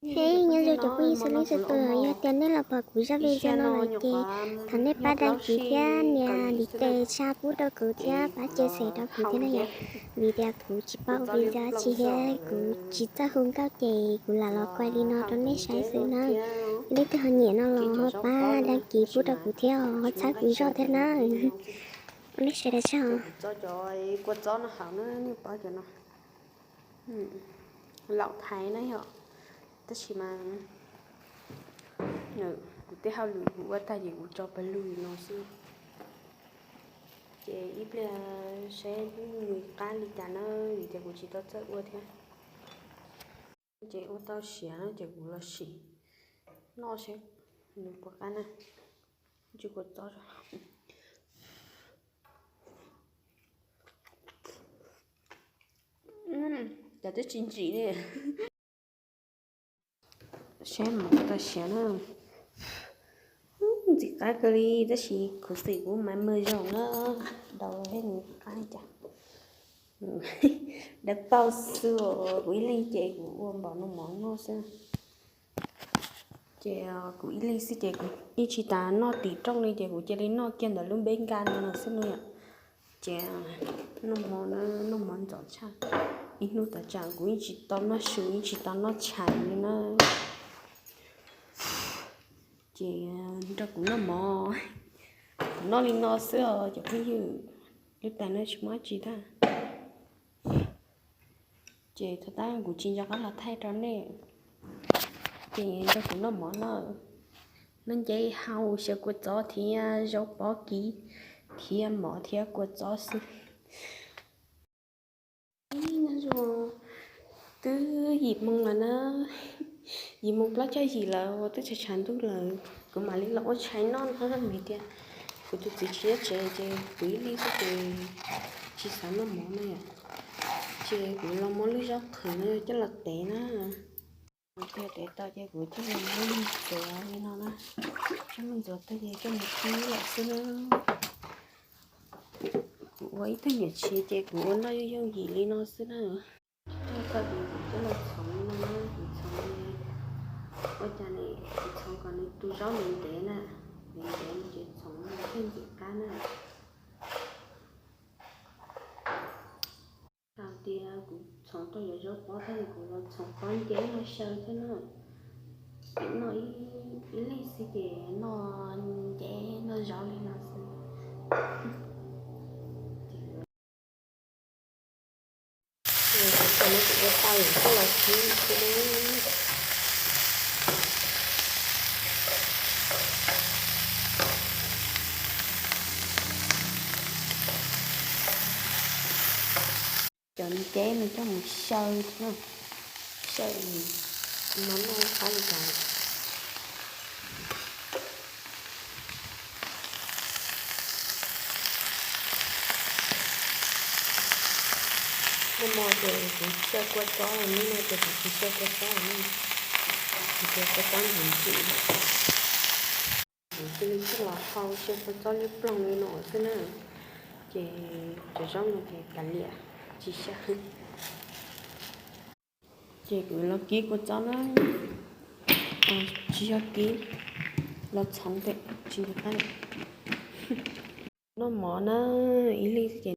Hej, nyob zoo cov phooj ywg sawv daws, yog tias nej los pom kuv zaj video no lawm ces thov nej pab đăng ký thiab nias ntiv tes tshaj pub rau kuv thiab pab chia sẻ rau kuv thiab na yom. Vim tias kuv tsis paub ua video tsi thiab kuv tsis txawj hu nkauj ces kuv lam los quay li no rau nej saib xwb na. Leej twg ho nyiam no los ho pab đăng ký pub rau kuv thiab os, ho txhawb kuv zog thiab na. Ua nej sawv daws tsaug. Tso cov kua txob no hauv na, nej paub cov no. Laum thaiv na yom, tab sis mas kuv tej hauj lwm kuv ua tag ces kuv tso pawg lug no xwb. Ces ib pliag saib nws qab li cas na, vim tias kuv tsis tau txawj ua thiab. Ces ua tau siav no ces kuv los sim noj seb nws puas qab na. Tsis kua txob, cas twb tsis ntsim li. Saib mov tau siav na. Ntxim qab kawg li tab sis khuv xim kuv mas mawg zoo na, daus thiab nws qab li cas. Dawb paug xwb os, kuv ib leeg ces kuv ua npaum no mov noj xwb. Ces kuv ib leeg xwb ces kuv yeej tsis tas noj tim rooj li ces kuv cia li noj kiag ntawm lub npeb nka no xwb no yom. Ces noj mov, noj mov ntxov tshaj. Ib hnub tas tsam kuv yeej tsis tau noj su yeej tsis tau noj tshais li na. Ces nrog kuv noj mov, kuv noj li no xwb os cov phooj ywg, lub tais no tsis muaj dab tsi thiab. Ces thov tab kuv tsis nco qab los thaij rau nej. Ces nrog kuv noj mov na, noj nceb hau xyaw kua txob thiab zaub pob kiv thiab mov thiab kua txob xwb. Nyob zoo, twb yim moo lawm na, yim moo plaub caug yim lawm uas twb tshav tshav ntuj lawm, kuv mam li los ua tshais noj no vim tias kuv tus txiv tsis nyob tsev ces kuv ib leeg xwb ces tsis xav noj mov na yom. Ces kuv los muab lub zaub qhwv no coj los tev na. Kuv coj tev tau ces kuv coj mus ntxuav li no na. Coj mus ntxuav tag ces coj mus kib lawm xwb na. Kuv ua ib tug niam tsev ces kuv ua noj yooj yooj yim li no xwb na. Coj tau ces kuv coj los txhoov li no na, kuv txhoov li, ua cas ne, kuv txhoov kom nws tus zaub ntev ntev na, ntev ntev no ces txhoov thiaj ntxim qab na. Thaum tias kuv txhoov tau cov zaub pob tag kuv los txhoov pob nceb no xyaw thiab na. Noj ib leeg xwb ces noj nceb noj zaub li no xwb. Ces kuv ua tau lawm coj los kib xwb. Cov nceb no coj mus xyaw na, xyaw no noj qab li cas. Noj mov ces kuv xyaw kua txob, hnub no ces kuv tsis xyaw kua txob na, kuv xyaw kua txob ntxim ntxim. Kuv cia li txhob los hau xyaw kua txob liab ploog li no xwb na, ces cov zaub no ces kav liam tsis xyaw. Ces kuv los kib kua txob na, tsis yog kib, los txhoov tes tsis nqaij. Noj mov na, ib leeg ces